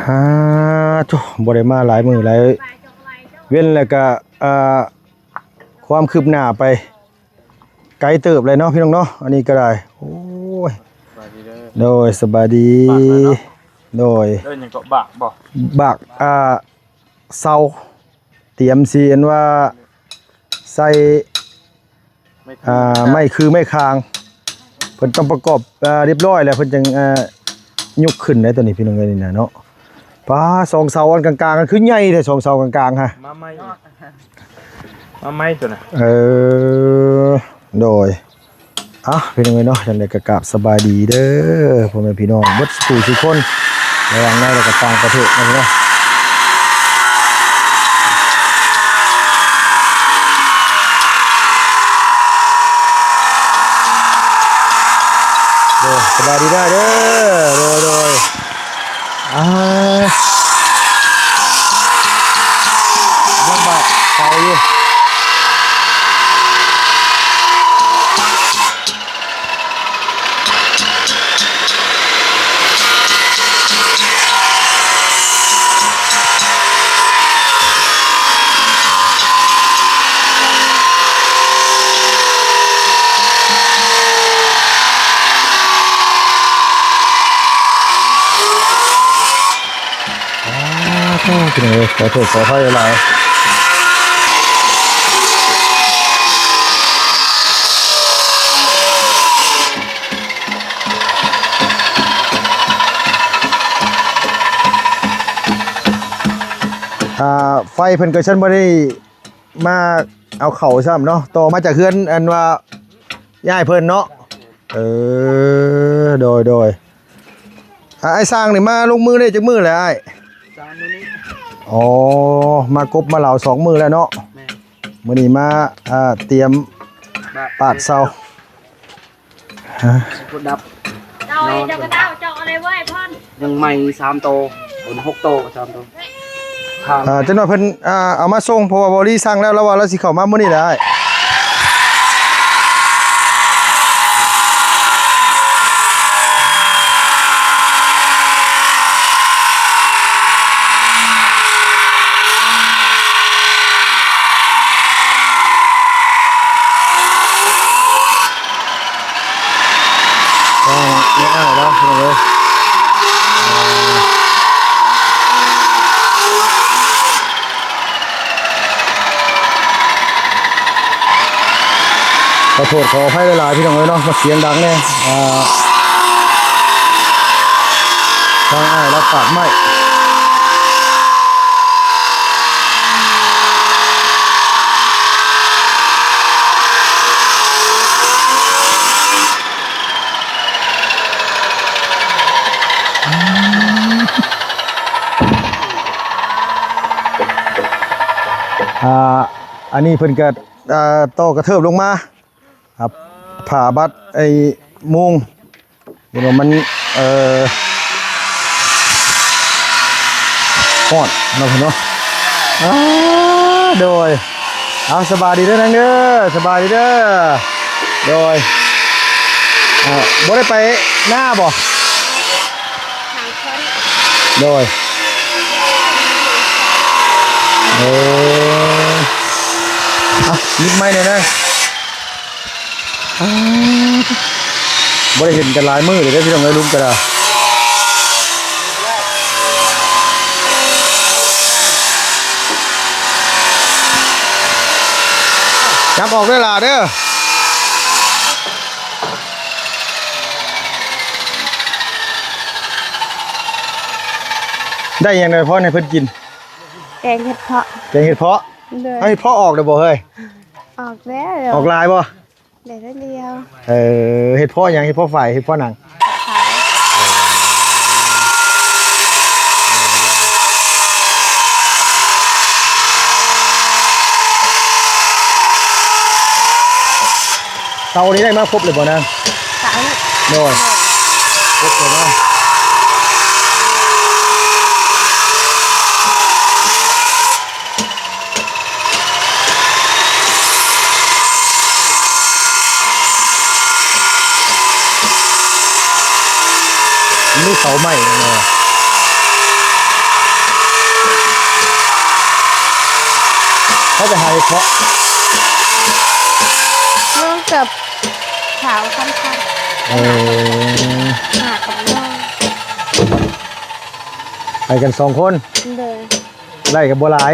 ອ່າ ໂທ້ ບໍ່ໄດ້ມາຫຼາຍມື້ຫຼາຍເວັນ ແລ້ວກະ ອ່າ ຄວາມຄືບໜ້າໄປໄກເຕີບເລີຍເນາະ ພີ່ນ້ອງເນາະ. ອັນນີ້ກໍໄດ້ ໂອ້ຍ ສະບາຍດີເດີ ໂດຍ ສະບາຍດີ ບາກແລ້ວເນາະ ໂດຍ ເອີ້ນຫຍັງເກາະ ບາກບໍ່ ບາກ ອ່າ ເສົາ ຕຽມຊິອັນວ່າໃສ່ ໄມ້ ອ່າ ໄມ້ຄືໄມ້ຄາງ ເພິ່ນຕ້ອງປະກອບ ອ່າ ຮຽບຮ້ອຍແລ້ວເພິ່ນຈັ່ງ ອ່າ ຍົກຂຶ້ນໄດ້ ຕົວນີ້ ພີ່ນ້ອງເອີຍ ນີ້ນະເນາະ. ປ້າ ສອງເສົາອັນກາງໆ ອັນຄືໃຫຍ່ແທ້ ສອງເສົາກາງໆ ຫະ ມາໃໝ່ ມາໃໝ່ຕົວນະ ເອີ ໂດຍ. ອ່ະ ພີ່ນ້ອງເອີຍເນາະ ຈັ່ງໃດກໍກາບສະບາຍດີເດີ ພໍ່ແມ່ພີ່ນ້ອງເບິດສູ່ຜູ້ສູ່ຄົນ ລະຫວ່າງໃນ ແລະ ກໍຕ່າງປະເທດເນາະ ພີ່ນ້ອງ. ໂດຍ ສະບາຍດີເດີ ໂດຍ ໂດຍ ອ່າ ຍັງບາດເຊົາຢູ່. ອ້າວ ໂອ້ ພີ່ນ້ອງເອີຍ ຂໍໂທດຂໍອະໄພຫຼາຍໆ. ອ່າ ໄຟເພິ່ນກໍຊັ້ນບໍ່ໄດ້ມາເອົາເຂົ້າຊ້ຳເນາະ ຕໍ່ມາຈາກເຮືອນອັນວ່າ ຍາຍເພິ່ນເນາະ. ເອີ ໂດຍ ໂດຍ. ອ່າ ອ້າຍຊ່າງນີ້ມາລົງມືໄດ້ຈັກມື້ແລ້ວອ້າຍ? ສາມມື້ນີ້. ອໍ ມາກົບມາເຫຼົາສອງມື້ແລ້ວເນາະ. ແມ່ນ. ມື້ນີ້ມາ ອ່າ ຕຽມ ບາດ ປາດເສົາ. ຮະ ກົດດັບ. ເຈົ້າ ນອນ ເຈົ້າກໍເຈົ້າ ເຈົ້າເອົາໄດ້ເວີຍພອນ. ຍັງໃໝ່ສາມໂຕ ຄົນຫົກໂຕ ສາມໂຕ. ອ່າ ຈັກໜ່ອຍເພິ່ນ ອ່າ ເອົາມາສົ່ງ ເພາະວ່າເບົາລີສັ່ງແລ້ວ ລາວວ່າລາວຊິເຂົ້າມາມື້ນີ້ແຫຼະອ້າຍ. ອ່າ ແມ່ອ້າຍລາວ ພີ່ນ້ອງເອີຍ ຂໍໂທດຂໍອະໄພຫຼາຍໆ ພີ່ນ້ອງເອີຍເນາະ ມາສຽງດັງແດ່. ອ່າ ທາງອ້າຍລາວປາດໄມ້. ອ່າ ອັນນີ້ເພິ່ນກໍ ອ່າ ຕໍ່ກະເທີບລົງມາ ອ່າ ຜ້າບັດໄອ້ມຸງ ເຫັນວ່າມັນ ເອີ ຮ້ອນເນາະ ເນາະ. ອ່າ ໂດຍ ເອົາ ສະບາຍດີເດີນາງເດີ ສະບາຍດີເດີ. ໂດຍ ອ່າ ບໍ່ໄດ້ໄປນາບໍ່? ໂດຍ ເອີ ອ່ະ ຍິບໄມ້ແດ່ນາງ. ອ່າ ບໍ່ໄດ້ເຫັນກັນຫຼາຍມື້ເລີຍເດ້ ພີ່ນ້ອງເອີຍ ລຸງກະດາ. ຈັບອອກເດີຫຼ້າເດີ. ໄດ້ຫຍັງແດ່ພອນໃຫ້ເພິ່ນກິນ? ແກງເຫັດເຜາະ. ແກງເຫັດເຜາະ? ໂດຍ. ເອົາເຫັດເຜາະອອກແລ້ວບໍ່ເຮີ້ຍ? ອອກແລ້ວ. ອອກຫຼາຍບໍ່? ໄດ້ໜ້ອຍດຽວ. ເອີ ເຫັດເຜາະຫຍັງ? ເຫັດເຜາະຝ້າຍ ເຫັດເຜາະຫຍັງ? ເຕົານີ້ໄດ້ມາຄົບເລີຍບໍ່ນາງ? ເຕົານີ້. ໂດຍ. ໂດຍ. ຄົບເລີຍເນາະ. ມີເສົາໄມ້ເນາະ. ໃຜໄປຫາເຫັດເພາະ? ນ້ອງກັບສາວຄຳຄຳ. ເອີ ຫາກັບນ້ອງ ໄປກັນສອງຄົນ. ໂດຍ. ໄດ້ກໍບໍ່ຫຼາຍ.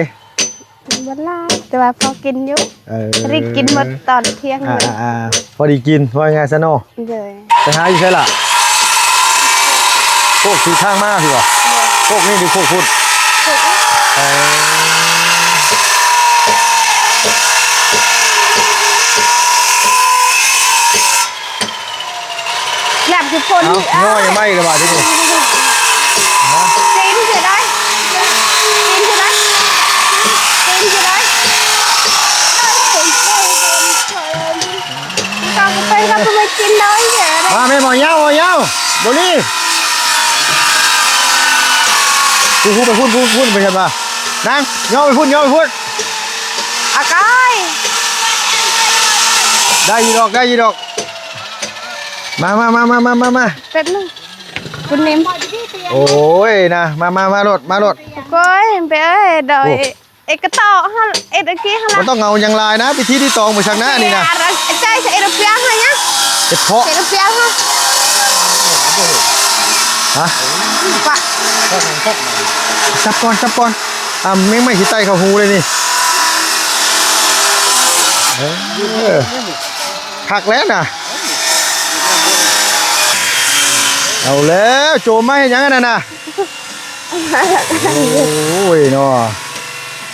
ບໍ່ຫຼາຍ ແຕ່ວ່າພໍກິນຢູ່. ເອີ ໄດ້ກິນໝົດຕອນທ່ຽງ. ອ່າໆ ພໍດີກິນ ເວົ້າງ່າຍໆຊະເນາະ. ໂດຍ. ໄປຫາຢູ່ໃສລະ? ໂຄກທີ່ທາງມາຊິບໍ່? ໂດຍ. ໂຄກນີ້ຫຼືໂຄກພຸ້ນ? ໂຄກນີ້. ເອີ ຍາມຊິພົ້ນ. ເອົ້າ ນີ້ ອ້າຍ ງ່ອຍໄມ້ລະບາດນີ້. ຮະ? ຕີນຊິໄດ້ ຕີນຊິໄດ້ ຕີນຊິໄດ້. ມາແມ່ໝໍຍາວ ໝໍຍາວ ບໍລີ. ຜູ້ໆ ໄປພຸ້ນ ພຸ້ນ ພຸ້ນ ໄປຊັ້ນວ່າ. ນາງ ຍໍໄປພຸ້ນ ຍໍໄປພຸ້ນ. ອາກາຍ ໄດ້ຢູ່ດອກ ໄດ້ຢູ່ດອກ. ມາ ມາ ມາ ມາ ມາ ມາ ມາ. ແປັບໜຶ່ງ ຄຸນນິມ. ໂອ້ຍນະ ມາ ມາ ມາໂລດ ມາໂລດ. ໂອ້ຍ ເປັນເອີຍ ດອຍ. ໂອ້ ເອກະຕໍຫັ້ນ ເອກະກີຫັ້ນລະ. ບໍ່ຕ້ອງເອົາຫຍັງຫຼາຍນະ ພິທີທີ່ຕອງໄປຊັກນະ ອັນນີ້ນະ. ໃຈສະເອລະປຽງຫັ້ນຍະ ເຮັດເພາະ ເອລະປຽງຫັ້ນ. ຮະ? ປະ ຈັບກ່ອນ ຈັບກ່ອນ. ອ່າ ແມງໄມ້ຊິໄຕ່ເຂົ້າຫູເລີຍນີ້. ເອີ ຄັກແລ້ວນະ. ເອົາແລ້ວ ໂຈມມາເຮັດຫຍັງອັນນັ້ນນະ? ໂອ້ຍເນາະ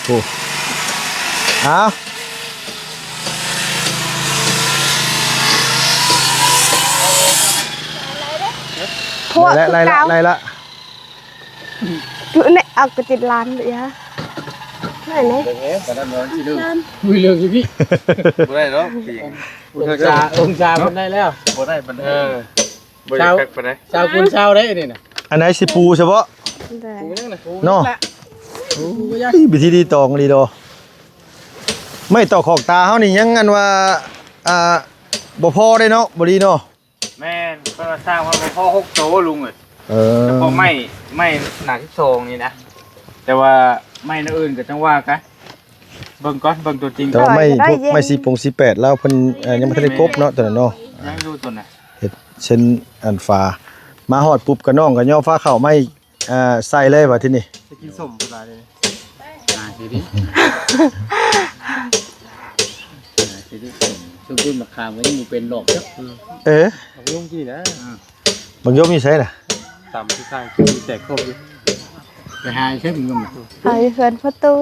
ໂອ້ ເອົາ ພວກ ໄດ້ລະ ໄດ້ລະ ຄືເກົ່າ ໄດ້ລະ ຢູ່ໃນ ເອົາກະຕິດລານເລີຍ ນັ້ນແຫຼະ ເບິ່ງແຮງປານນັ້ນບໍ່ ຊິເລື່ອງ ອຸ້ຍ ເລື່ອງຢູ່ພີ້ ບໍ່ໄດ້ດອກ ອົງສາ ອົງສາເພິ່ນໄດ້ແລ້ວ ບໍ່ໄດ້ປານໃດ ເອີ. ບໍ່ຢາກຄັກປານໃດ ຊາວຄູນຊາວໄດ້ນີ້ນະ. ອັນໃດຊິປູຊະເບາະ ໄດ້ ປູຍັງນະ ເນາະ ໂອ້ຍ ວິທີທີ່ຕອງດີດອ ໄມ້ຕອກຂອກຕາເຮົານີ້ຍັງອັນວ່າ ອ່າ ບໍ່ພໍໄດ້ເນາະ ບໍ່ດີເນາະ. ແມ່ນ ເພິ່ນວ່າສ້າງມາບໍ່ພໍຫົກໂຕລຸງເອີຍ. ເອີ ສະເພາະໄມ້ ໄມ້ໜ້າສິບສອງນີ້ນະ ແຕ່ວ່າໄມ້ແນວອື່ນກໍຈັ່ງວ່າກັນ ເບິ່ງກ່ອນ ເບິ່ງຕົວຈິງ ແຕ່ວ່າໄມ້ ໄດ້ ພວກໄມ້ສີ່ປົງສີ່ແປດລາວເພິ່ນ ເອີ ຍັງບໍ່ທັນໄດ້ກົບເນາະ ຕົວນັ້ນເນາະ ຍັງຢູ່ຕົວນັ້ນ. ເຮັດເຊັ່ນອັນຝາ ມາຮອດປຸບກະນ້ອງກະຍໍຝາເຂົ້າມາອີກ ອ່າ ໃສ່ເລີຍບາດທີນີ້ ຈະກິນສົ້ມພຸ້ນລະເດ ອ່າ ຊິດິ ອ່າ ຊິດິ ສົ້ມ ສົ້ມມະຂາມກໍຍັງບໍ່ເປັນດອກຈັກ ເອີ ບັກຍົມນີ້ນະ ອ່າ ບັກຍົມຢູ່ໃສນະ? ຕຳທີ່ຂ້າງທີ່ແຕກໂຄກຢູ່ ໄປຫາໃຊ້ບັກຍົມນະ ເອົາຢູ່ເຮືອນພໍ່ຕູ້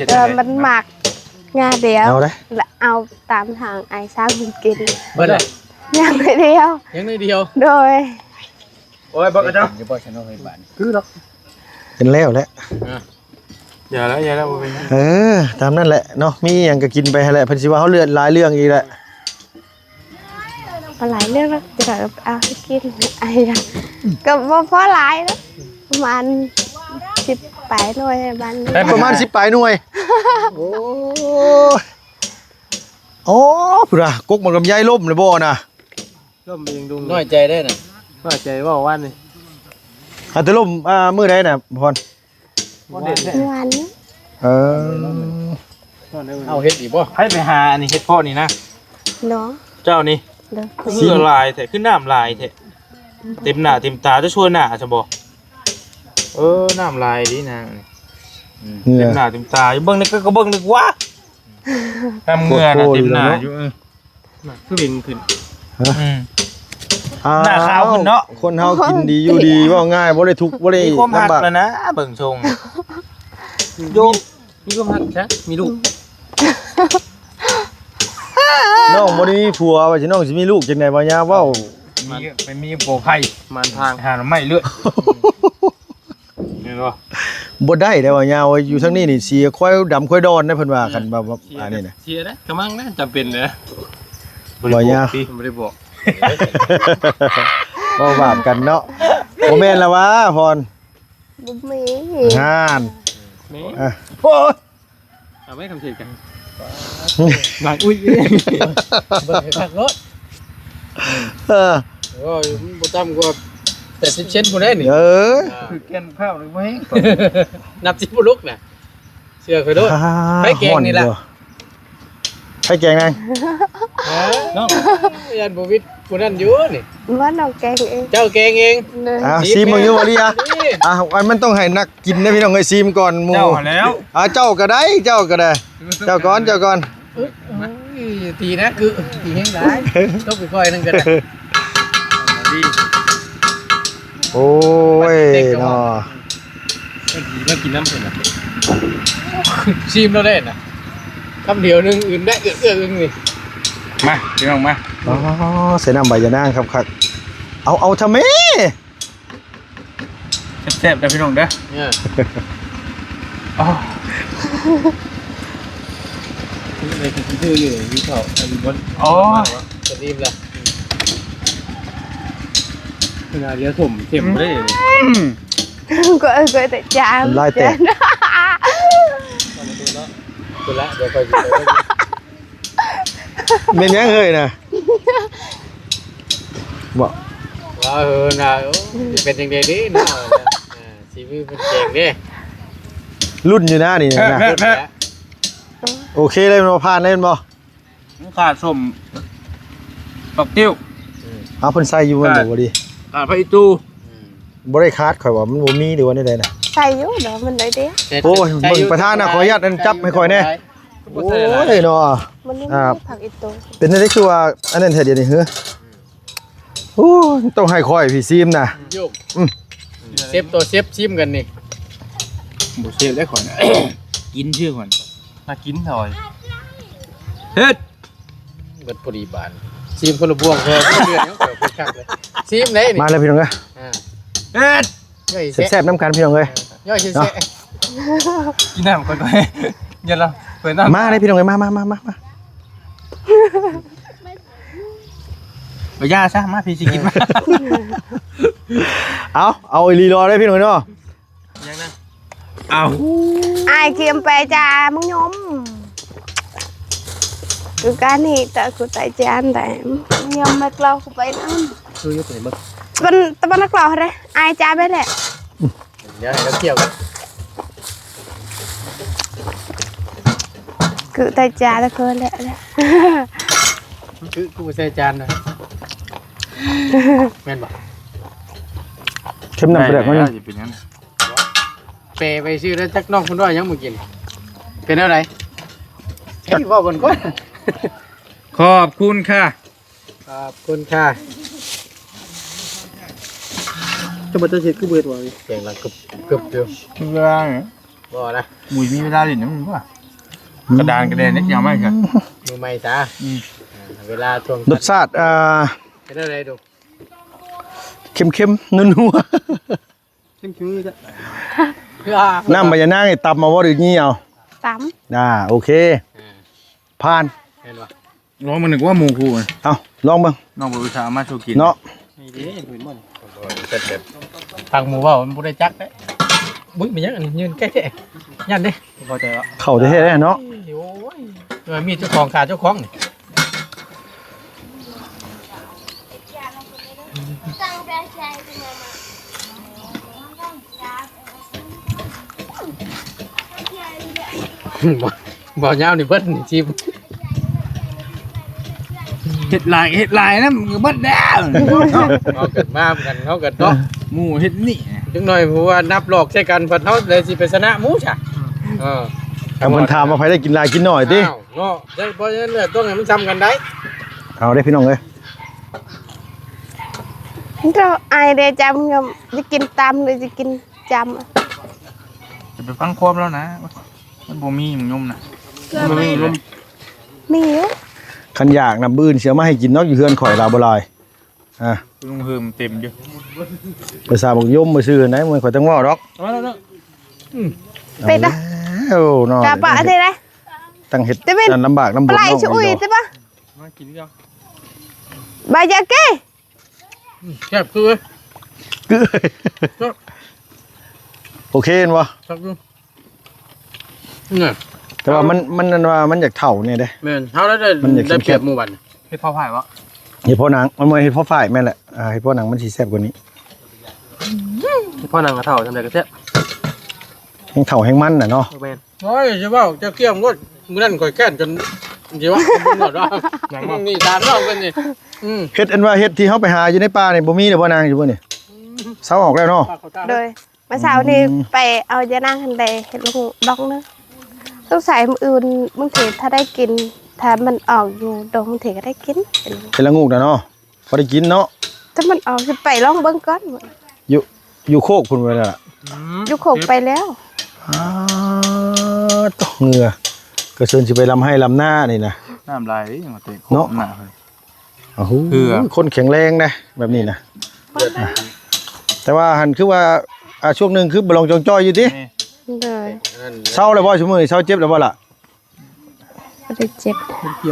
ແຕ່ວ່າມັນໝາກງາດຽວ ເອົາເດ້ ລະເອົາຕາມທາງອ້າຍສ້າງເພິ່ນກິນ ເບິດແລ້ວ ຍັງໜ້ອຍດຽວ ຍັງໜ້ອຍດຽວ ໂດຍ. ໂອ້ຍ ເບິ່ງເຈົ້າ ຄືດອກ ເປັນແລ້ວແຫຼະ ອ່າ ຢ່າແລ້ວ ຢ່າແລ້ວ ບໍ່ເປັນຫຍັງ ເອີ ຕາມນັ້ນແຫຼະເນາະ ມີຫຍັງກໍກິນໄປຫັ້ນແຫຼະ ເພິ່ນຊິວ່າເຮົາເລື່ອນຫຼາຍເລື່ອງອີກແຫຼະ ບໍ່ຫຼາຍເລື່ອງດອກ ຈະໄດ້ເອົາໃຫ້ກິນ ອາຍ ກໍບໍ່ພໍຫຼາຍດອກ ປະມານສິບປາຍໜ່ວຍ ປະມານສິບປາຍໜ່ວຍ ໂອ້ ໂອ້ ພຸ້ນນະ ກົກໝາກລຳໄຍລົ້ມເລີຍບໍ່ນະ? ລົມເອງດຸງ ນ້ອຍໃຈໄດ້ນະ ນ້ອຍໃຈເວົ້າວານນີ້ ຫາແຕ່ລົມ ອ່າ ມື້ໃດນະພອນ? ວານນີ້ ເອີ ເອົາເຮັດອີກບໍ່? ໃຜໄປຫາອັນນີ້ເຮັດເພາະນີ້ນະ ເນາະ ເຈົ້ານີ້ ຄືຫຼາຍແທ້ ຄືນ້ຳຫຼາຍແທ້ ເຕັມໜ້າເຕັມຕາ ຈະຊ່ວຍໜ້າຊັ້ນບໍ່? ເອີ ນ້ຳຫຼາຍດີນາງນີ້ ເຕັມໜ້າເຕັມຕາຢູ່ ເບິ່ງນີ້ກໍເບິ່ງນີ້ກວ່າ ນ້ຳເຫື່ອນະເຕັມໜ້າຢູ່ ເອີ. ຄືເວັງຂຶ້ນ ຮະ ອືມ ອ້າວ ໜ້າຂາວຂຶ້ນເນາະ ຄົນເຮົາກິນດີຢູ່ດີ ເວົ້າງ່າຍ ບໍ່ໄດ້ທຸກ ບໍ່ໄດ້ລຳບາກ ມີຄວາມຮັກແລ້ວນະ ເບິ່ງຊົງ ໂຍມ ມີຄວາມຮັກຊະ ມີລູກ ນ້ອງບໍ່ໄດ້ມີຜົວ ວ່າຊິ ນ້ອງຊິມີລູກຈັ່ງໃດ ວ່າຍາເວົ້າ ມີ ໄປມີຜົວໃຜ ມານທາງ ຫາໜໍ່ໄມ້ເລື້ອຍ. ແມ່ນບໍ່? ບໍ່ໄດ້ເດ້ວ່າຍາວ ຢູ່ທາງນີ້ນີ້ເສຍຄວາຍດຳຄວາຍດອນເດ້ ເພິ່ນວ່າ ເອີ ຄັນວ່າ ເສຍ ອັນນີ້ນະ ເສຍເດ້ ກະມັງນະ ຈຳເປັນເດ້ ບໍ່ໄດ້ບອກຕິ ບໍ່ໄດ້ບອກ ເວົ້າບາບກັນເນາະ ບໍ່ແມ່ນລະຫວາ ພອນ ບໍ່ແມ່ນ ຫັ້ນ ແມ່ນ ອ່ະ ໂອ້ຍ ເອົາໄວ້ຄຳເທດກັນ ບາດ ອຸ້ຍ ເບິ່ງໃຫ້ຄັກໂລດ ເອີ ໂອ້ຍ ມັນບໍ່ຕ່ຳກວ່າແປດສິບເຊັນພຸ້ນເດ້ນີ້ ເອີ ອ່າ ຄືແກ່ນຂ້າວນີ້ບໍ່ແຮງ ນັບສິບບໍ່ລຸກນະ ເຊື່ອຂ້ອຍໂລດ. ອ່າ ໃຜແກງນີ້ລະ? ຮ້ອນຢູ່. ໃຜແກງນາງ? ເອີ ນ້ອງ ຢ້ານບໍ່ວິດຜູ້ນັ້ນຢູ່ນີ້. ວ່ານ້ອງແກງເອງ. ເຈົ້າແກງເອງ? ໂດຍ. ອ່າ ຊີມເບິ່ງຢູ່ບໍ່ລີອາ? ອ່າ ອັນມັນຕ້ອງໃຫ້ນັກກິນເດ້ພີ່ນ້ອງເອີຍ ຊີມກ່ອນໝູ່. ເຈົ້າຫັ້ນແລ້ວ. ອ່າ ເຈົ້າກໍໄດ້ ເຈົ້າກໍໄດ້. ເຈົ້າກ່ອນ ເຈົ້າກ່ອນ. ໂອ້ຍ ຕີນະ ຄືຕີແຮງຫຼາຍ. ຕົບໄປຂ້ອຍໜຶ່ງກໍໄດ້. ໂອ້ຍເນາະ. ມາກິນນຳເພິ່ນນະ ຊີມແລ້ວເດ້ນະ ຄຳດຽວໜຶ່ງ ອື່ນໄດ້ເອື້ອໆ ອຶ່ງນີ້. ມາພີ່ນ້ອງມາ. ອໍ ໃສ່ນ້ຳໃບຢານາງຄັກໆ. ເອົາ ເອົາທຳແມ່. ແຊບໆ ເດີພີ່ນ້ອງເດີ. ເອີ ອໍ ຄືຢູ່ ຢູ່ເຂົ້າອັນນີ້ບໍ່. ອໍ ກະດີລະ ເວລາດຽວສົ້ມເຂັ້ມເດ້. ອືມ ກໍເອີ ກໍແຕ່ຈານ ນ້ຳລາຍແຕກ. ເປັນຫຍັງເຮີ້ຍນະ? ບໍ່ ວ່າເຮີ້ນະ ໂອ້ ຊິເປັນຈັ່ງໃດເດ້ເນາະ. ເອີ ສີມືເພິ່ນແກງເດ້ ລຸ້ນຢູ່ນະນີ້ນະ. ໂອເຄເລີຍແມ່ນບໍ່? ຜ່ານເລີຍແມ່ນບໍ່? ມັນຂາດສົ້ມປັກຕິ້ວ. ອືມ ເອົາ ເພິ່ນໃສ່ຢູ່ແມ່ນບໍ່? ບໍ່ດີ ຂາດຜັກອີ່ຕູ. ອືມ ບໍ່ໄດ້ຂາດ ຂ້ອຍວ່າມັນບໍ່ມີ ຫຼືວ່າແນວໃດນະ? ໃສ່ຢູ່ເນາະ ມັນໄດ້ເດ້. ໂອ້ຍ ເບິ່ງປະທານນະ ຂໍອະນຸຍາດອັນຈັບໃຫ້ຂ້ອຍແດ່. ໂອ້ຍເນາະ ມັນບໍ່ມີ ອ່າ ຜັກອີ່ຕູ. ເປັນຈັ່ງໃດຄືວ່າອັນນັ້ນແທ້ດຽວນີ້ເຮີ? ໂອ້ຍ ຕ້ອງໃຫ້ຂ້ອຍພີ້ຊີມນະ. ອືມ ເຊັບຕໍ່ເຊັບຊີມກັນນີ້. ບໍ່ເຊັບໄດ້ຂ້ອຍ ກິນຊື່ຂ້ອຍ. ໜ້າກິນເທົ່າ ເຮັດ ເບິດພໍດີບາດ. ຊີມຄົນລະບ່ວງ ເພື່ອເລືອດຍັງເຂົ້າຄັກເລີຍ. ຊີມໄດ້ນີ້ ມາເລີຍພີ່ນ້ອງເອີຍ. ອ່າ ເຮັດ ຍ່ອຍແຊະ ແຊບໆນຳກັນພີ່ນ້ອງເອີຍ. ເອີ ຍ່ອຍແຊະ ເນາະ ກິນນ້ຳກ່ອນ ຢ່າລະເປີດນ້ຳ. ມາເລີຍພີ່ນ້ອງເອີຍ ມາ ມາ ມາ ມາ ມາ. ບໍ່ ຢ່າຊະ ມາ ພີ່ຊິກິນມາ. ເອົາ ເອົາອີ່ຫຼີລໍເດ້ພີ່ນ້ອງເນາະ. ຍັງນະ ເອົາ ອ້າຍກິນໄປຈ້າ ມຶງຍົມ ຄືການນີ້ຕະກູໄຕຈານໄດ້ ຍັງມາເລົ່າກູໄປນຳ. ຄືຢູ່ໄປເບິ່ງ ມັນຕະບັນນັກເລົ່າເດ້ ອ້າຍຈ້າໄປແຫຼະ. ດຽວໃຫ້ລາວກ່ຽວ ຄືໄຕຈານລະເກີນແຫຼະ ຄື ຄືໃສ່ຈານນະ ແມ່ນບໍ່? ເຄັມນ້ຳປາແດກໜ້ອຍໜຶ່ງ ຊິເປັນຫຍັງ? ແປໄປຊື່ແລ້ວ ຈັກນ້ອງເພິ່ນວ່າຫຍັງມື້ກີ້ ເປັນແນວໃດ? ເຮີ້ຍ ເວົ້າກັນກ່ອນ. ຂອບຄຸນຄ່ະ ຂອບຄຸນຄ່ະ. ຈະບໍ່ ຈະເຮັດຄືບໍ່ເຮັດຫວາ? ສຽງດັງກຶບໆຢູ່ ເວລານີ້ ບໍ່ນະ ໝູ່ມີເວລາຫຼິ້ນນຳມັນບໍ່? ກະດານກະແດນນີ້ຊິເອົາມາໃຫ້ ມືໃໝ່ຊະ. ອືມ ອ່າ ເວລາຊ່ວງ ລົດຊາດ ອ່າ ເປັນແນວໃດດູ? ເຄັມໆ ນົວໆ. ເຄັມໆ ນີ້ຈ້ະ ນ້ຳໃບຍານາງນີ້ຕຳເອົາບໍ່ ຫຼືຍີ່ເອົາ? ຕຳ. ອ່າ ໂອເຄ ອ່າ ຜ່ານ. ແມ່ນບໍ່? ລອງມາໜຶ່ງວ່າໝູ່ຄູ່. ເອົ້າ ລອງເບິ່ງ ນ້ອງບໍ່ອຸດສ່າເອົາມາສູ່ກິນເນາະ. ນີ້ເດ້ ເຫັນບໍ່? ຟັງໝູ່ເວົ້າມັນບໍ່ໄດ້ຈັກເດ້. ບຸ້ຍ ແມ່ນຫຍັງອັນນີ້ ຢືນໃກ້ແທ້ ຢ້ານເດ້. ພໍໃຈແລ້ວ ເຂົ້າແທ້ໆເນາະ. ໂອ້ຍ ເອີ ມີເຈົ້າຂອງຂາເຈົ້າຂອງນີ້. ບໍ່ ບໍ່ຍາວນີ້ເບິດນີ້ ຊິ ເຮັດຫຼາຍ ເຮັດຫຼາຍນຳກໍເບິດແລ້ວ. ເຮົາເກີດມານຳກັນ ເຮົາກໍເນາະ ໝູ່ເຮັດນີ້ ຈັກໜ້ອຍ ເພາະວ່ານັບຫຼອກໃສ່ກັນ ພັດເຮົາແຫຼະຊິໄປຊະນະໝູ່ຊະ. ເອີ ຖ້າເພິ່ນຖາມວ່າໃຜໄດ້ກິນຫຼາຍກິນໜ້ອຍຕິ ອ້າວ ເນາະ ໃຊ່ ເພາະສະນັ້ນແຫຼະ ຕ້ອງໃຫ້ມັນຊ່ຳກັນໄດ໋. ເອົາເດ້ພີ່ນ້ອງເອີຍ ເຈົ້າອ້າຍເດ້ ຈຳຍຳ ຈະກິນຕຳ ຫຼືຈະກິນຈຳ. ຈະໄປຟັງຄວາມລາວນະ ມັນບໍ່ມີໝາກຍົມນະ. ບໍ່ມີໝາກຍົມ ມີຢູ່ ຄັນຢາກນະ ມື້ອື່ນຊິເອົາມາໃຫ້ກິນເນາະ ຢູ່ເຮືອນຂ້ອຍລາວບໍ່ຫຼາຍ. ອ່າ ລຸງເຮີມເຕັມຢູ່ ໄປສາໝາກຍົມໄປຊື້ໃນ ມັນຂ້ອຍຕ້ອງເວົ້າດອກ. ເອົາແລ້ວເນາະ ອືມ ເປັນຕາ ເອົາເນາະ ກະປະເດ້ ຕັ້ງເຮັດ ແຕ່ເປັນ ອັນລຳບາກລຳບົນ ປາໄຫຼ ນ້ອງ ຊະອຸຍ ເອີ ຕິບະ ມາກິນກັນ ບາຢາເກ ອືມ ແຊບຄື ຄື ໂອເຄແມ່ນບໍ່? ແຊບຢູ່ ນີ້ ແຕ່ວ່າມັນ ມັນ ອັນວ່າມັນຢາກເຖົ້າແດ່ເດ້. ແມ່ນ ເຮົາໄດ້ ມັນຢາກ ໄດ້ປຽບ ເຂັ້ມໆ ໝູ່ບັດ ເຮັດເພາະຝ້າຍບໍ່? ເຮັດເພາະໜັງ ມັນບໍ່ເຮັດເພາະຝ້າຍ ແມ່ນແຫຼະ. ອ່າ ເຮັດເພາະໜັງມັນຊິແຊບກວ່ານີ້. ເຮັດເພາະໜັງກະເຖົ້າ ຊ່ຳໃດກະແຊບ. ແຮງເຖົ້າແຮງມັນນະເນາະ. ແມ່ນ ໂອ້ຍ ຊິເວົ້າເຈົ້າກຽມໂລດ ມື້ນັ້ນຂ້ອຍແຄ້ນຈົນ ຊິເວົ້າເບິ່ງໂລດວ່າ ຫຍັງວະ ນີ້ຖາມເວົ້າກັນນີ້ ອືມ ເຮັດອັນວ່າເຫັດທີ່ເຮົາໄປຫາຢູ່ໃນປ່ານີ້ ບໍ່ມີແລ້ວບໍ່ນາງ ຢູ່ບໍ່ນີ້? ເຊົາອອກແລ້ວເນາະ. ໂດຍ ມື້ເຊົ້ານີ້ ອືມ ໄປເອົາຢານາງຫັ້ນໄດ້ເຫັດລະໂງກດອກໜຶ່ງ ສົງໄສມື້ອື່ນບາງທີຖ້າໄດ້ກິນ ຖ້າມັນອອກຢູ່ດົງບາງທີກໍໄດ້ກິນ ເຫັດລະໂງກນະເນາະ. ພໍໄດ້ກິນເນາະ ແຕ່ມັນອອກ ຊິໄປລອງເບິ່ງກ່ອນ. ຢູ່ ຢູ່ໂຄກພຸ້ນແມ່ນລະ? ອືມ ຢູ່ໂຄກໄປແລ້ວ. ອາ ຕົກເຫື່ອ ກະເຊີນຊິໄປລຳໄຮ່ລຳນານີ້ນະ ນ້ຳຫຼາຍເນາະ. ໂອ້ໂຫ ຄົນແຂງແຮງເດ້ແບບນີ້ນະ. ແຕ່ວ່າຫັ້ນຄືວ່າ ອາ ຊ່ວງໜຶ່ງຄືບໍ່ລອງຈ່ອຍຢູ່ຕິ? ໂດຍ ເຊົາແລ້ວບໍ່? ຊຸມື້ນີ້ເຊົາເຈັບແລ້ວບໍ່ລະ? ບໍ່ໄດ້ເຈັບ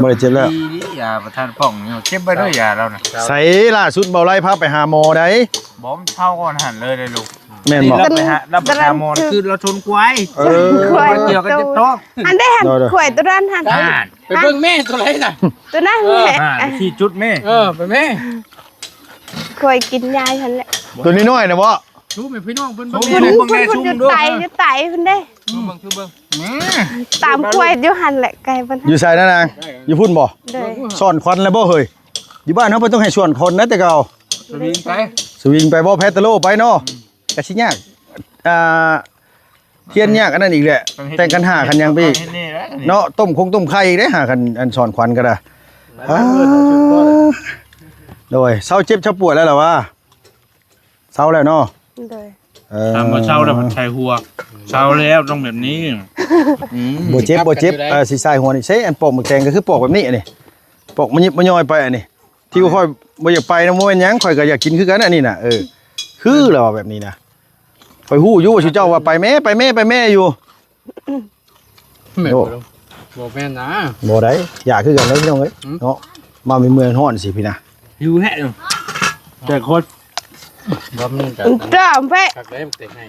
ບໍ່ໄດ້ເຈັບແລ້ວ. ດີໆ ຢາປະທານປ້ອງນີ້ ເກັບໄວ້ເດີຢາລາວນະ. ໃສ ລ່າສຸດເບົາໄລພາໄປຫາໝໍໃດ໋? ບໍ່ ມັນເຊົາກ່ອນຫັ້ນເລີຍເດ້ລູກ. ແມ່ນບໍ່? ລາວໄປຫາ ລາວໄປຫາໝໍ ຄືລາວຊົນຄວາຍ. ເອີ ຄວາຍ ກ່ຽວກັບເຈັບທ້ອງ. ອັນໃດຫັ້ນ ໂດຍໆ ຄວາຍຕົວນັ້ນຫັ້ນ. ອ່າ ໄປເບິ່ງແມ່ຕົວໃດນະ? ຕົວນັ້ນແຫຼະ. ອ່າ ຊີ້ຈຸດແມ່. ເອີ ໄປແມ່ ຄວາຍກິນຫຍ້າຫັ້ນແຫຼະ. ຕົວນ້ອຍໆນະບໍ່? ຊູມໃຫ້ພີ່ນ້ອງເພິ່ນເບິ່ງ ຊູມ ແດ່ ຊູມເບິ່ງແດ່ ຊູມ ຢູ່ໃຕ້ ຢູ່ໃຕ້ພຸ້ນເດ້. ຊູມເບິ່ງ ຊູມເບິ່ງ ຕາມຄວາຍຢູ່ຫັ້ນແຫຼະ ໄກປານ. ຢູ່ໃສນະນາງ? ຢູ່ພຸ້ນບໍ່? ໂດຍ ສອນຂວັນແລ້ວບໍ່ເຮີ້ຍ? ຢູ່ບ້ານເຮົາເພິ່ນຕ້ອງໃຫ້ສອນຂວັນນະແຕ່ເກົ່າ. ສະວິງໄປ ສະວິງໄປບໍ່? ແພດຕະໂລໄປເນາະ. ອືມ ກະຊິຍາກ ອ່າ ຮຽນຍາກອັນນັ້ນອີກແຫຼະ ແຕ່ງຂັນຫ້າຂັນຫຍັງໄປອີກເນາະ. ຕົ້ມຄົງຕົ້ມໄຂ່ອີກເດ້ຫາ ຄັນອັນສອນຂວັນກໍໄດ້. ໂດຍ ເຊົາເຈັບເຊົາປວດແລ້ວລະວ່າ? ເຊົາແລ້ວເນາະ. ໂດຍ ເອີ ຖາມວ່າເຊົາແລ້ວພັດໃສ່ຫົວ ເຊົາແລ້ວຕ້ອງແບບນີ້. ອືມ ບໍ່ເຈັບ ບໍ່ເຈັບ. ເອີ ຊິໃສ່ຫົວນີ້ເຊ ອັນປອກໝາກແຕງກໍຄືປອກແບບນີ້ ອັນນີ້ ປອກມະຍິບມະຍ້ອຍໄປ ອັນນີ້ ທີ່ຂ້ອຍບໍ່ຢາກໄປນະ ບໍ່ແມ່ນຫຍັງ ຂ້ອຍກໍຢາກກິນຄືກັນ ອັນນີ້ນະ. ເອີ ຄືລະວ່າແບບນີ້ນະ ຂ້ອຍຮູ້ຢູ່ວ່າຊຸເຈົ້າວ່າໄປແມ້ ໄປແມ້ ໄປແມ້ຢູ່. ແມ່ນ ໂອ້ ບໍ່ແມ່ນນະ ບໍ່ໄດ້ ຢາກຄືກັນເດ້ພີ່ນ້ອງເອີຍ ເນາະ. ມາເມືອງຮ້ອນຊິພີ່ນະ ຫິວແທ້ ແຕ່ຄົນບໍ່ມີແບບນັ້ນ ຕາມແພະ ຄັກເດ້ ມັນເຕັກໃຫ້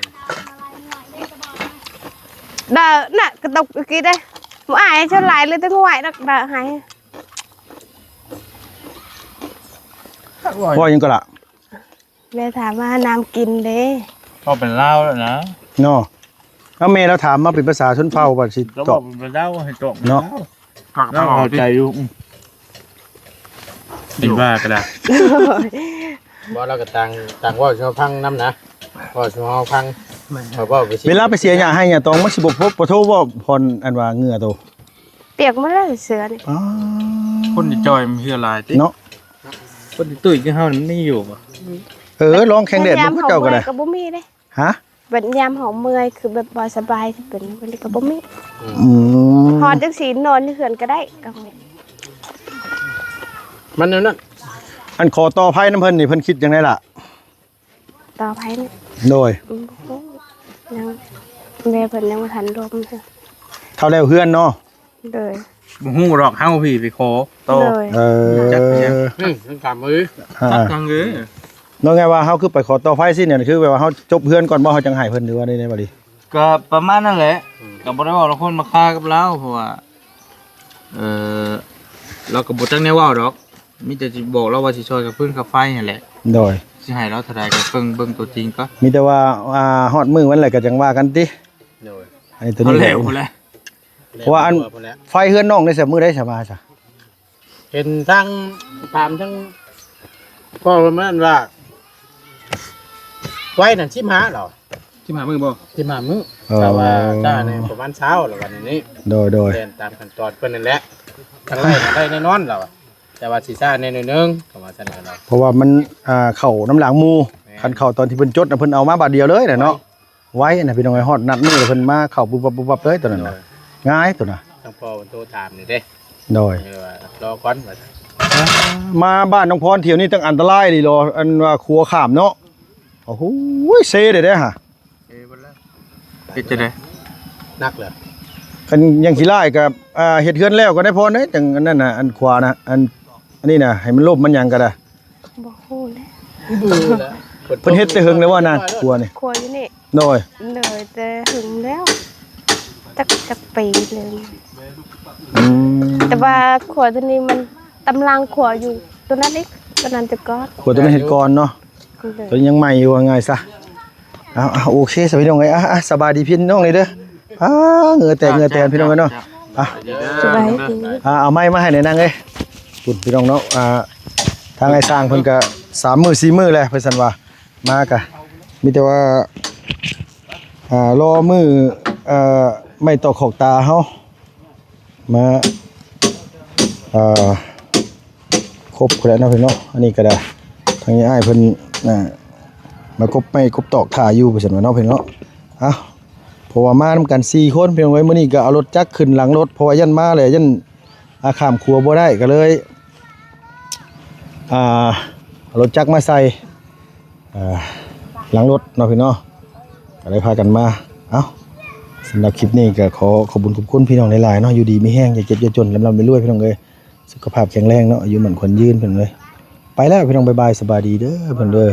ດານະກະຕົກກີ້ເດ້. ບໍ່ອາຍຊາວຫຼາຍເລີຍ ແຕ່ງວາຍດອກດາໃຫ້ ວ່າຫຍັງກໍລະ? ແມ່ຖາມວ່ານ້ຳກິນເດ້ ເວົ້າເປັນລາວແລ້ວນະ ເນາະ. ເອົາ ແມ່ລາວຖາມມາເປັນພາສາຊົນເຜົ່າ ວ່າຊິຕອບ ເປັນລາວໃຫ້ຕອບເນາະ. ລາວເຂົ້າໃຈຢູ່ ອືມ ເປັນວ່າກໍໄດ້. ບໍ່ ລາວກໍຕ່າງ ຕ່າງເວົ້າສູ່ເຮົາຟັງນຳນະ ເວົ້າສູ່ເຮົາຟັງ. ເວລາໄປເສຍຫຍ້າໄຮ່ຫຍ້າຕອງ ມັນຊິບໍ່ ບໍ່ໂທເວົ້າຜ່ອນ ອັນວ່າເຫື່ອໂຕ ປຽກໝົດແລ້ວເສື້ອນີ້. ອໍ ຄົນທີ່ຈ່ອຍມັນເຫື່ອຫຼາຍຕິເນາະ. ຄົນທີ່ຕຸ້ຍຄືເຮົານີ້ມັນມີຢູ່ບໍ່? ເອີ ລອງແຂ່ງແດດເບິ່ງ ເຈົ້າກໍໄດ້ ກໍບໍ່ມີເດ້. ຮະ? ບັດຍາມເຮົາເມື່ອຍ ຄືແບບບໍ່ສະບາຍ ເປັນ ມັນກໍບໍ່ມີ. ອືມ ຮອດຈັ່ງຊີ້ນອນຢູ່ເຮືອນກໍໄດ້ ກໍມີ. ມັນແນວນັ້ນ. ອັນຂໍຕໍ່ໄຟນຳເພິ່ນນີ້ ເພິ່ນຄິດຈັ່ງໃດລະ? ຕໍ່ໄຟນີ້ ໂດຍ ອືມ ຍັງ ແມ່ເພິ່ນຍັງບໍ່ທັນລົມເທື່ອ ເທົ່າແລ້ວເຮືອນເນາະ. ໂດຍ ບໍ່ຮູ້ດອກ ເຮົາພີ້ໄປຂໍຕໍ່. ໂດຍ ເອີ ຈັກຫຍັງ ອືມ ມັນຖາມເອີຍ ອ່າ ຈັກຫຍັງເອີຍ. ເວົ້າງ່າຍວ່າເຮົາຄືໄປຂໍຕໍ່ໄຟຊີ້ນີ້ ຄືແບບວ່າເຮົາຈົບເຮືອນກ່ອນບໍ່ ເຮົາຈັ່ງໃຫ້ເພິ່ນ ຫຼືວ່າໃນ ໃນບາດນີ້? ກໍປະມານນັ້ນແຫຼະ ອືມ ກໍບໍ່ໄດ້ເວົ້າລາຄອນມາຄາກັບລາວ ເພາະວ່າ ເອີ ລາວກໍບໍ່ຈັກແນວເວົ້າດອກ ມີແຕ່ຊິບອກລາວວ່າຊິຊ່ອຍຄ່າຟືນຄ່າໄຟຫັ້ນແຫຼະ. ໂດຍ ຊິໃຫ້ລາວເທົ່າໃດກໍເບິ່ງ ເບິ່ງຕົວຈິງກ່ອນ. ມີແຕ່ວ່າ ອ່າ ຮອດມື້ມັນແຫຼະກໍຈັ່ງວ່າກັນຕິ. ໂດຍ ອັນນີ້ຕົວນີ້ແຫຼະ ເອົາແລ້ວພຸ້ນແຫຼະ. ເພາະວ່າອັນ ພຸ້ນແຫຼະ ໄຟເຮືອນນ້ອງນີ້ ຊະມື້ໃດ ຊະມາ ຊະ? ເຫັນທາງ ຖາມທາງພໍ່ເພິ່ນນັ້ນວ່າ ໄຟນັ້ນສິບຫ້າເນາະ. ສິບຫ້າມື້ບໍ່? ສິບຫ້າມື້. ເອີ ແຕ່ວ່າຊ້າແດ່ປະມານຊາວ ລະວ່າແນວນີ້. ໂດຍໆ ແມ່ນຕາມຂັ້ນຕອນເພິ່ນນັ້ນແຫຼະ. ທາງໄລ່ໄດ້ແນ່ນອນລະວ່າ ແຕ່ວ່າຊິຊ້າແນ່ໜ້ອຍໜຶ່ງ ເຂົາວ່າຊັ້ນລະ. ເພາະວ່າມັນ ອ່າ ເຂົ້ານຳຫຼັງໝູ່. ແມ່ນ ຄັນເຂົ້າຕອນທີ່ເພິ່ນຈົດນະ ເພິ່ນເອົາມາບາດດຽວເລີຍນະເນາະ. ໄວນະພີ່ນ້ອງເອີຍ ຮອດນັດມື້ເພິ່ນມາເຂົ້າປຸບປັບປຸບປັບເລີຍຕອນນັ້ນນະ. ງ່າຍໂຕນະ. ທາງພໍ່ເພິ່ນໂທຖາມນີ້ເດ້. ໂດຍ ເອີ ວ່າລໍກ່ອນວ່າ. ມາບ້ານນ້ອງພອນທ່ຽວນີ້ຕັ້ງອັນຕະລາຍອີ່ຫຼີ ອັນວ່າຂົວຂ້າມເນາະ. ໂອ້ໂຫ ເຊເດ້ເດ້ຫະ ເຊເບິດແລ້ວ. ເຮັດຈັ່ງໃດ? ໜັກເລີຍ. ຄັນຍັງຂີ້ລ້າຍກໍ ອ່າ ເຮັດເຮືອນແລ້ວກໍໄດ້ພອນເດ້ ຈັ່ງອັນນັ້ນນະ ອັນຂວານະ ອັນ ອັນນີ້ນະ ໃຫ້ມັນລົ້ມມັນຫຍັງກໍໄດ້. ບໍ່ຮູ້ແຫຼະ ບໍ່ຮູ້ແຫຼະ. ເພິ່ນເຮັດແຕ່ເຫິງແລ້ວບໍ່ນາງ ຄົວນີ້? ຄົວຢູ່ນີ້. ໂດຍ ໂດຍ ແຕ່ເຫິງແລ້ວ ຈັກ ຈັກປີແລ້ວ. ອືມ ແຕ່ວ່າຂົວຕົວນີ້ມັນຕຳລັງຂົວຢູ່ຕົວນັ້ນອີກ ຕົວນັ້ນແຕ່ກ່ອນ ຂົວຕົວນັ້ນເຮັດກ່ອນເນາະ. ໂດຍ ຕົວນີ້ຍັງໃໝ່ຢູ່ ວ່າງ່າຍຊະ. ເອົາ ເອົາ ໂອເຄ ສະພີ່ນ້ອງເອີຍ ອ່ະ ອ່ະ ສະບາຍດີພີ່ນ້ອງນີ້ເດີ. ອ່າ ເຫື່ອແຕກເຫື່ອແຕກພີ່ນ້ອງເອີຍເນາະ. ອ່ະ ສະບາຍດີ. ອ່າ ເອົາໄມ້ມາໃຫ້ແດ່ນາງເອີຍ. ພຸ້ນພີ່ນ້ອງເນາະ ອ່າ ທາງອ້າຍຊ່າງເພິ່ນກະສາມມື້ສີ່ມື້ແລ້ວ ເພິ່ນຊັ້ນວ່າ ມາກະມີແຕ່ວ່າ ອ່າ ລໍມື້ ເອີ ໄມ້ຕອກຂອກຕາເຮົາ ມາ ເອີ ຄົບພຸ້ນແຫຼະເນາະພີ່ນ້ອງເນາະ. ອັນນີ້ກະໄດ້ ທາງອ້າຍເພິ່ນ ອ່າ ມາກົບໄມ້ກົບຕອກຖ້າຢູ່ ວ່າຊັ້ນວ່າເນາະພີ່ນ້ອງເນາະ. ເອົ້າ ເພາະວ່າມານຳກັນສີ່ຄົນພີ່ນ້ອງເອີຍ. ມື້ນີ້ກະເອົາລົດຈັກຂຶ້ນຫຼັງລົດ ເພາະວ່າຢ້ານມາແລ້ວ ຢ້ານ ອ່າ ຂ້າມຂົວບໍ່ໄດ້ ກະເລີຍ ອ່າ ເອົາລົດຈັກມາໃສ່ ອ່າ ຫຼັງລົດເນາະພີ່ນ້ອງເນາະ ກະໄດ້ພາກັນມາ. ເອົ້າ ສຳລັບຄລິບນີ້ກະຂໍຂອບບຸນຂອບຄຸນພີ່ນ້ອງຫຼາຍໆເນາະ. ຢູ່ດີມີແຮງ ຢ່າເຈັບຢ່າຈົນ ລ່ຳໆລວຍໆ ພີ່ນ້ອງເອີຍ. ສຸຂະພາບແຂງແຮງເນາະ ອາຍຸໝັ້ນຂວັນຍືນ ພີ່ນ້ອງເອີຍ. ໄປແລ້ວພີ່ນ້ອງ ບາຍບາຍ ສະບາຍດີເດີ ພີ່ນ້ອງເດີ.